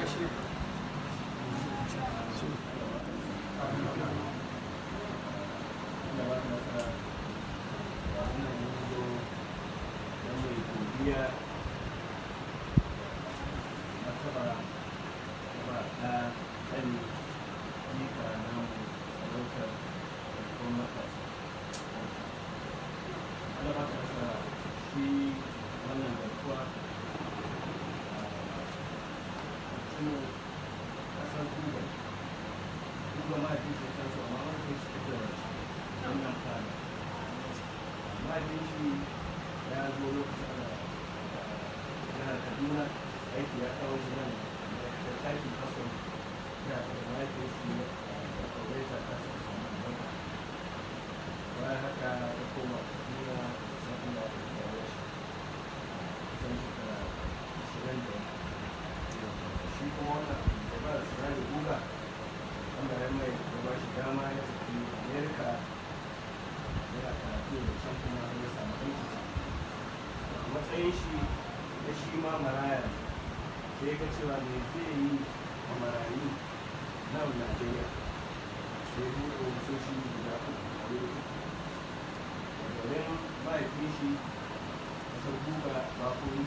Gashi. Allah ba ka nasara. Wannan mun zo don mai godiya martaba ba ta tsani jika namu sarautar garkuwar matasa. Allah ba ka nasara. Shi wannan garkuwa mutumin ƙasar Cuba, Cuba mahaifin shi ya taso, amma mahaifin shi ta da wannan fara mahaifin shi ya zo lokacin ana jihar Kaduna aiki, ya kawo shi nan ma'aikatar takin kason da mahaifin shi ya aure ta, ta suka samu albarka. Bayan haka ta koma Kaduna, sai Allah ya ɗauki rayuwar shi kusan shekara 20 da wani. Shi kuma wannan Jabbar Sirajo Guga, Allah ya mai ya ba shi dama ya tafi Amerika yana karatu, da can kuma ya samu aiki. A matsayin shi na shi ma maraya ne, sai ga cewa me zai yi wa marayu nan Najeriya? Sai ya buɗe ofisoshi guda uku a wuri uku. Garin mahaifin shi, ƙasar Guga, Bakori.